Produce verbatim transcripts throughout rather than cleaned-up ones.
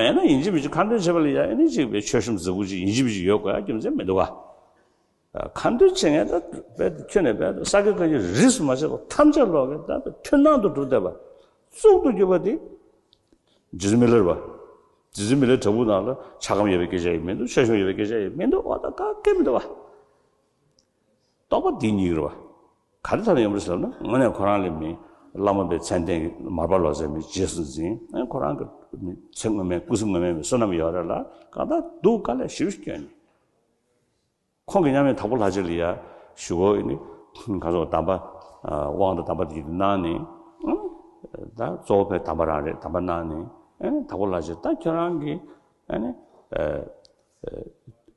ཡང་ན་ཡིན་གཅིག་མིན་གཅིག་ཁ་འདོན་བྱེད་པ་ལ་ཡང་ཨ་ནི་གཅིག་པའི་མཆོད་གཤོམ་རྫིག་པོ་ཅིག་ཡིན་གཅིག་མིན་གཅིག་ཡོད་དགོས་ཡ་རྒྱུ་མཚན་མི་འདུག་ག་ཁ་འདོན་བྱེད་མཁན་ད་དཔེ་ཁྱོན་ནས་དཔེ་ས་དགེ་བཀའ་རྙིང་རིས་སུ་མ་ཆད་པ་ཐམས་ཅད་ཀློག་མཁན་ད་དཔེ་མཐུན་སྣང་དུ་གྲུབ་བསྡད་པ་གཙུག་ཏུ་གྱུར་པ་དེ་རྗེ་བཙུན་མི་ལའི་རེད་པ། རྗེ་བཙུན་མི་ལའི་བྲག་ཕུག་ནང་ལ་ཕྱྭ་སྒམ་ཡོད་པའི་སྐད་ཆ་ཡང་མི་འདུག་མཆོད་གཤོམ་ཡོད་པའི་སྐད་ཆ་ཡང་མི་འདུག་འོ་ད་ག་གེ་མི་འདུག་པ། རྟོགས་པ་འདི་ཉིད་རེད་པ། ག་རེ་ཐོག་ནས་ཡོང་བ་རེད་ཟེར་ན་དངོས་གནས་ཁོ་རང་ལ་མི་བླ་མ་པའི་མཚན་ལྡན་མར་པ་ལོ་ཙཱ་མི་རྗེས་སུ་འཛིན་ཨ་ཁོ་རང་གི་མི་ཚེ་སྔོན་མའི་སྐུ་ཚེ་སྔོན་མའི་མི་བསོད་ནམས་ཡོད་རེད་ལ་གང་ལྟར་སྡུག་དཀའ་ལས་ཞེ་པོ་སྐྱོན་ནས། ཁོང་གིས་མཉམ་མེད་དྭགས་པོ་ལྷ་རྗེ་ལ་ཡ་ཞུ་སྒོ་ཡིན་ནི་ག་ཚོད་གདམས་པ་དབང་དང་གདམས་པ་དེ་གནང་ནས་ད་གཙོ་བོ་བའི་གདམས་པ་རང་རེད། གདམས་པ་གནང་ནས་ཨ་ནི་དྭགས་པོ་ལྷ་རྗེ་ད་ཁྱོད་རང་གིས་ཨ་ནི་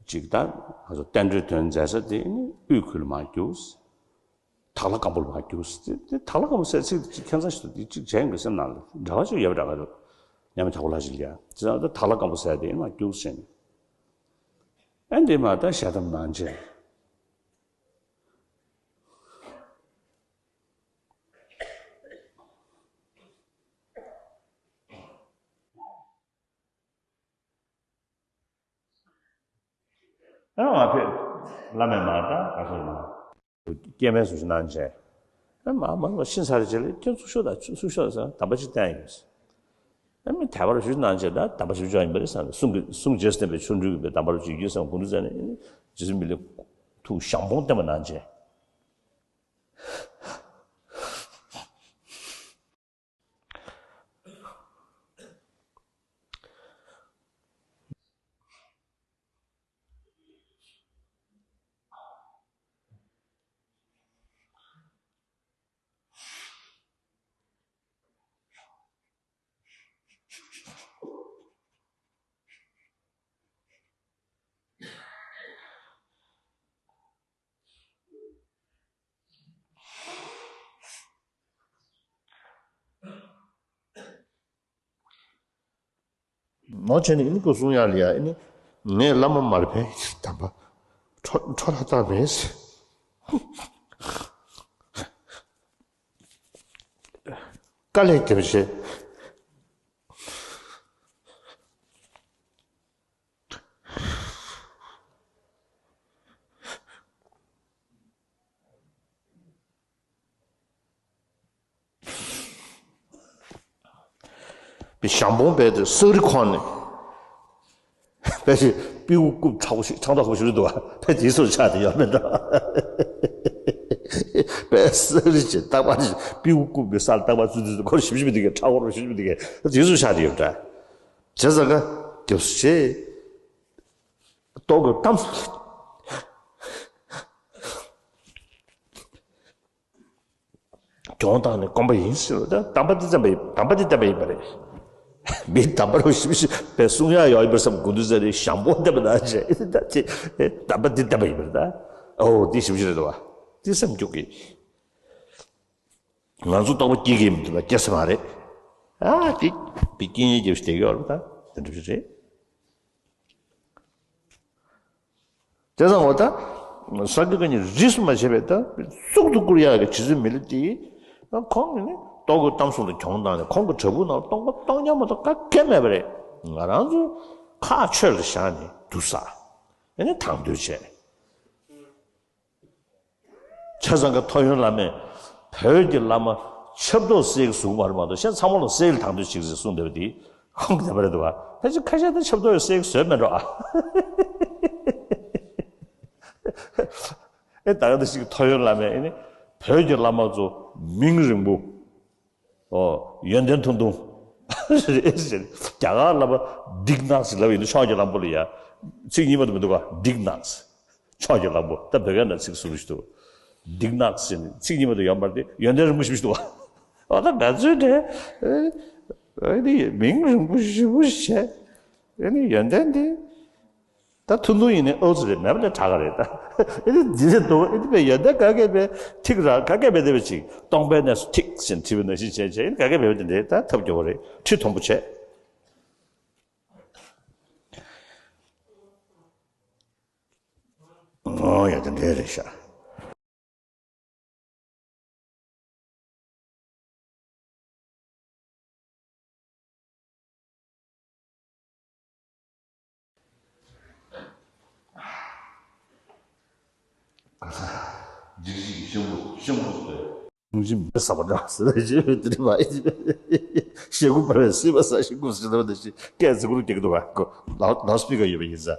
ཅིག་ད་ག་ཚོད་བསྟན་འགྲོའི་དོན་མཛད་ས་དེ་ནི་དབུས་ཁུལ་མར་རྒྱུགས། དྭགས་ལྷ་སྒམ་པོ་ལ་མར་རྒྱུགས། དེ་དེ་དྭགས་ལྷ་སྒམ་པོ་ཟེར་ཚིག་དེ་ཅིག་ཁྱད་མཚར་ཞིག་འདུག་དེ་ཅིག་གཞན་གྱི་སེམས་ནང་ལ་འབྲེལ་བ་ཅིག་ཡོད་པ་འདྲ་ག་འདུག་མཉམ་མེད་དྭགས་པོ་ལྷ་རྗེ་ལ་ཡ་དེ་ཚོ་ད་དྭགས་ལྷ་སྒམ་པོ་ཟེར་དེ་ནི་མར་རྒྱུགས་ཟེར་ནས། ཨ་འདི་མ་ད་ཞལ་གདམས་གནང་བྱས། ཨ་མ་ཕེབས། བླ་མས་མ་ད་ག་སོང་མ། སྐྱེ་དམན་སུ་ཞིག་གནང་བྱས། ཨ་མ་མ་མ་ཤི་ཚར་རེ་བྱས་ལ་ཁྱོད་ཚུར་ཤོག་དང་ཚུར་ཤོག་ཟེར་གདམས་པ་ཅིག་བསྟན་ཡོད། ཨ་མི་དད་པ་རུ་ཞུ་གནང་བྱས་ད་གདམས་པ་ཞུ་ཆོག་ཡིན་པ་རེད་བསམ་ནས་གསུང་གི་གསུང་རྗེས་སུ་བསྟན་པའི་ཆོ་འཕྲུལ་གྱི་གདམས་པ་རུ་ཅིག་ཡོད་བསམ་དགོངས་འདུག་ཟེར་ནས་རྗེ་བཙུན་མི་ལའི་ཐུགས་ཞང་པོ་བསྟན་པ་གནང་བྱས། ནོར་བྱས་ནས་ཨ་ནི་སྐུ་གསུང་ཡག་ལ་ཡ་ཨ་ནི་ངས་བླ་མ་མར་ཕན་གདམས་པ་འཕྲོ་འཕྲོ་ལ་བཏང་མེད། དཀའ་ལས་བརྒྱབ་བྱས། པའི་ཞང་པོ་བས་དེ་སག་རི་ཁོང་ནས་བས་དེ་པིའུ་རྐུབ་ཁྲག་པོ་ཞིག་ཁྲག་མདོག་ཁ་པོ་ཞིག་རེད་འདུག་བ། བས་དེའི་སོར་ཆགས་དེ་ཡོད་མེད་འདྲ། བས་སག་རི་ཅན་རྟག་པར་དེ་པིའུ་རྐུབ་ཀྱི་སར་རྟག་པར་ཚུད་དུས་སྐོར་ཞིབ་ཞིབ་འདུག་གས་ཁྲག་འོར་ཞིབ་ཞིབ་འདུག་གས་དེའི་སོར་ཆགས་དེ་ཡོད་འདྲ། བྱས་ཙང་ཀ་རྒྱབ་སུ་བྱས། ཏོག་གི་གཏམ་སུ། གྱོང་བཏང་ནས་སྐོམ་པ་ཡིན་ཟེར་བ་དང་གདམས་པ་འདི་བསྟན་པ་ཡིན་གདམས་པ་འདི་བསྟན་པ་ཡིན་པ་རེད། མི་གདམས་པ་རུ་ཞིབ་ཞིབ་པའི་གསུང་ཡག་ཡོད་ཡིན་པར་བསམ་དགོས་འདུག་ཟེར་ནས་ཞང་པོ་བསྟན་པ་ན་བྱས་ད་ཅེ་གདམས་པ་འདི་བསྟན་པ་ཡིན་པ་རེད་ད། ཨོ་འདི་ཞིབ་ཞིབ་རེད་དོ། འདི་སེམས་སྐྱོ་གི། ང་ཚོ་རྟོགས་པ་སྐྱེ་གི་མི་འདུག་ལ་སྐྱེ་ས་མ་རེད། ཨ་འདི་བི་སྐྱེ་ཉེ་རྒྱབ་ཞིག་བསྡད་ཀྱི་ཡོད་རེད་ད་དེ་འདྲ་ཞིག་རེད། དེ་ཙང་འོ་ད། ས་དགེ་བཀའ་རྙིང་རིས་སུ་མ་ཆད་པའི་ད་གཙུག་ཏུ་བཀུར་ཡག་གི་རྗེ་བཙུན་མི་ལ་དེ། ཁོང་གིས་ནི་ལྟོ་གོས་གཏམ་གསུམ་ལ་གྱོང་བཏང་ནས་ཁོང་གི་བྲག་ཕུག་ནང་ལ་སྟོང་པ་སྟོང་རྐྱང་མ་གཏོགས་ག་གེ་མེད་པ་རེད། ང་རང་ཚོ་ཁ་ཆོས་ལ་བཞག་ནས་དུ་ས། ཨེ་ནི་དང་དོད་བྱས། ཆ་ཚང་གི་ཐོ་ཡོན་བླ་མས་བོད་ཀྱི་བླ་མ་ཆབ་ཏོག་སེལ་གྱི་བཟུང་བར་མ་གཏོགས་གཞན་ཚང་མ་ལ་སེལ་གྱི་དང་དོད་བྱེད་ཀྱི་གསུངས་བསྡད་པ་དེ་ཁོང་གི་བསྟན་པ་རེད་འདུག་བ། ཕལ་ཆེར་ཁ་ཤས་དེ་ཆབ་ཏོག་ཡང་སེལ་གྱི་བཟོས་མེད་འགྲོ་ཨ། ཨེ་ད་ག་དེ་ཞིག་ཐོ་ཡོན་བླ་མས་ཨེ་ནི་བོད་ཀྱི་བླ་མ་ཚོ་མིང་རིང་པོ། ཨོ། ཡོན་ཏན་ཐུང་ཐུང་། རེད་ཟེར། རྒྱ་གར་བླ་མ་ཌིག་ནག་ཟེར་ལབ་ཡིན་ན་ཕྱོགས་ཀྱི་གླང་པོ་ལ་ཡ། ཚིག་གཉིས་མ་གཏོགས་མི་འདུག་ག་ཌིག་ནག་ཕྱོགས་ཀྱི་གླང་པོ་ད་བོད་སྐད་ནང་ཚིག་ཟུར་ཞིག་འདུག་ཌིག་ནག་ཟེར་ནས་ཚིག་གཉིས་མ་གཏོགས་ཡོད་མ་རེད་དེ་ཡོན་ཏན་རིང་པོ་ཞེ་པོ་ཞིག་འདུག་ག་ཨོ་ད་ང་ཚོའི་གྲས། ཨེ་ནི་མིང་རིང་པོ་ཞེ་པོ་བྱས། ཨེ་ནི་ཡོན་ཏན་དེ། ད་ཐུང་ཐུང་ཡིན་ནའི་ཨོ་ཙི་རེད་མེད་པ་ལས་དྲག་ག་རེད་ད། ཨེ་ནི་འདི་རེད་འདུག་ཨེ་ནི་པའི་ཡོན་ཏན་ག་གེ་པའི་ཐིག་ར་ག་གེ་པའི་དེ་བའི་ཅིག་སྟོང་པའི་གནས་སུ་ཐིག་ཟེར་བྲིས་པའི་ནང་བཞིན་བྱས་བྱས་ཨེ་ནི་ག་གེ་པའི་དེ་འདྲའི་ད་ཐབས་སྐྱོ་བོ་རེད་ཁྲི་མཐོན་པོ་བྱས། ཨོ་ཡ་དེ་འདྲའི་རེད་ཤག་ག་ས། འཇིགས་བྱེད་ཀྱི་ཤམ་བུ་ཤམ་བུ་ཟེར། ཁུངས་ཤིག་མི་ཟ་བ་འདྲ་ཟེར་ཞེས་པའི་དེ་ནི་མ་ཡིན། ཞེ་དགུ་པར་བའི་སྲིད་པ་ས་ཞིང་ཁུངས་སུ་ཆེ་ཐོག་ནས་ཤིང་སྐད་ཟི་གུར་སྐྱེག་འདུག་ག་ཁོ་ལའོ་ལའོ་སི་པི་ཀར་ཡོད་པ་ཡིན་ས།